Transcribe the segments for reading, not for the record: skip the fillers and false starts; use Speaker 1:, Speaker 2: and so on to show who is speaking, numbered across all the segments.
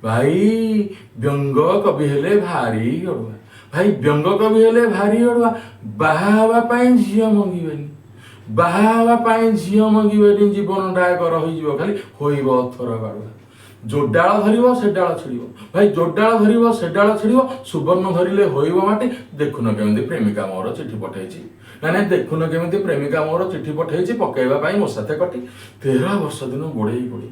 Speaker 1: ଭାଇ, ବ୍ୟଙ୍ଗ କବି ହେଲେ ଭାରି ଅଡ଼ୁଆ। ଭାଇ, ବ୍ୟଙ୍ଗ କବି ହେଲେ ଭାରି ଅଡ଼ୁଆ। ବାହା ହେବା ପାଇଁ ଝିଅ ମଙ୍ଗିବେନି, ବାହା ହେବା ପାଇଁ ଝିଅ ମଙ୍ଗିବେନି। ଜୀବନଟା ଏକ ରହିଯିବ ଖାଲି ହୋଇବ ଅଥର ବାଡ଼ୁଆ। ଯୋଉ ଡାଳ ଧରିବ ସେ ଡାଳ ଛିଡ଼ିବ। ଭାଇ, ଯୋଉ ଡାଳ ଧରିବ ସେ ଡାଳ ଛିଡ଼ିବ, ସୁବର୍ଣ୍ଣ ଧରିଲେ ହୋଇବ ମାଟି। ଦେଖୁନ କେମିତି ପ୍ରେମିକା ମୋର ଚିଠି ପଠେଇଛି। ନାଇଁ ନାଇଁ, ଦେଖୁନ କେମିତି ପ୍ରେମିକା ମୋର ଚିଠି ପଠେଇଛି ପକେଇବା ପାଇଁ ମୋ ସାଥେ କଟି। 13 ବର୍ଷ ଦିନ ଗୋଡ଼େଇ ଗୋଡ଼େଇ,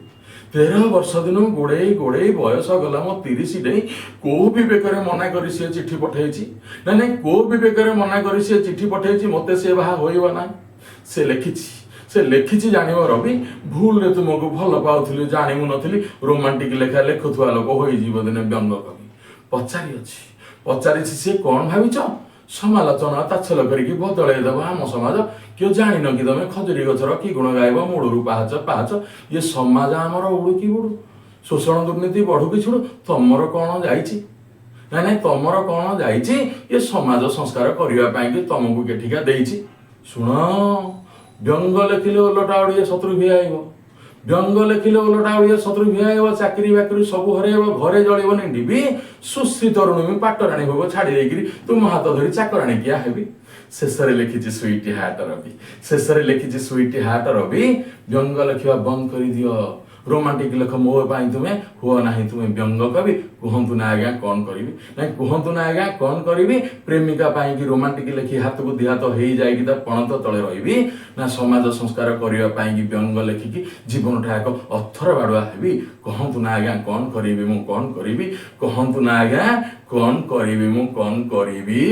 Speaker 1: 13 ବର୍ଷ ଦିନ ଗୋଡ଼େଇ ଗୋଡ଼େଇ ବୟସ ଗଲା ମୋ 30 ଡେଇଁ। କୋଉ ବିବେକରେ ମନା କରି ସିଏ ଚିଠି ପଠେଇଛି? ନାଇଁ ନାଇଁ, କୋଉ ବିବେକରେ ମନା କରି ସିଏ ଚିଠି ପଠେଇଛି? ମୋତେ ସିଏ ବାହା ହୋଇବ ନାହିଁ ସେ ଲେଖିଛି। ସେ ଲେଖିଛି, ଜାଣିବ ରବି, ଭୁଲରେ ତୁମକୁ ଭଲ ପାଉଥିଲି, ଜାଣି ମୁଁ ନଥିଲି ରୋମାଣ୍ଟିକ ଲେଖା ଲେଖୁଥିବା ଲୋକ ହୋଇଯିବ ଦିନେ ବ୍ୟଙ୍ଗ କବି। ପଚାରି ଅଛି, ପଚାରିଛି ସିଏ, କଣ ଭାବିଛ? ସମାଲୋଚନା ତାଚ୍ଛଲ୍ୟ କରିକି ବଦଳେଇ ଦେବ ଆମ ସମାଜ। କିଏ ଜାଣିନ କି ତମେ ଖଜୁରୀ ଗଛର କି ଗୁଣ ଗାଇବ ମୂଳରୁ ପାହାଚ ପାହାଚ? ଇଏ ସମାଜ ଆମର ଉଡୁ କି ବୁଡୁ, ଶୋଷଣ ଦୁର୍ନୀତି ବଢୁ କି ଛୁଡୁ, ତମର କଣ ଯାଇଛି? ନାଇଁ ନାଇଁ, ତମର କଣ ଯାଇଛି? ଏ ସମାଜ ସଂସ୍କାର କରିବା ପାଇଁ କି ତମକୁ କିଏ ଠିକା ଦେଇଛି? ଶୁଣ, ବ୍ୟଙ୍ଗ ଲେଖିଲେ ଓଲଟା ଓଡ଼ିଏ ଶତ୍ରୁ ଭିଆଇବ। ବ୍ୟଙ୍ଗ ଲେଖିଲେ ଓଲଟା ଓଡ଼ିଏ ଶତ୍ରୁ ଭିଆଇବ, ଚାକିରି ବାକିରି ସବୁ ହରେଇବ, ଘରେ ଜଳିବନି ଡିବି। ସୁଶ୍ରୀ ତରୁଣୀ ପାଟରାଣୀ ଭୋଗ ଛାଡ଼ି ଦେଇକିରି ତୁମ ହାତ ଧରି ଚାକରାଣୀ କିଆ ହେବି। ଶେଷରେ ଲେଖିଛି ସୁଇଟି ହାର୍ଟ ରବି, ଶେଷରେ ଲେଖିଛି ସୁଇଟି ହାର୍ଟ ରବି, ବ୍ୟଙ୍ଗ ଲେଖିବା ବନ୍ଦ କରିଦିଅ, ରୋମାଣ୍ଟିକ ଲେଖ, ମୋ ପାଇଁ ତୁମେ ହୁଅ ନାହିଁ ତୁମେ ବ୍ୟଙ୍ଗ କବି। କୁହନ୍ତୁ ନା ଆଜ୍ଞା, କଣ କରିବି? ନାଇଁ, କୁହନ୍ତୁ ନା ଆଜ୍ଞା, କଣ କରିବି? ପ୍ରେମିକା ପାଇଁକି ରୋମାଣ୍ଟିକ ଲେଖି ହାତକୁ ଦି ହାତ ହେଇଯାଇକି ତା ପଣତ ତଳେ ରହିବି, ନା ସମାଜ ସଂସ୍କାର କରିବା ପାଇଁକି ବ୍ୟଙ୍ଗ ଲେଖିକି ଜୀବନଟା ଏକ ଅଥର ବାଡ଼ୁଆ ହେବି? କହନ୍ତୁ ନା ଆଜ୍ଞା, କଣ କରିବି ମୁଁ, କଣ କରିବି? କହନ୍ତୁ ନା ଆଜ୍ଞା, କଣ କରିବି ମୁଁ, କଣ କରିବି?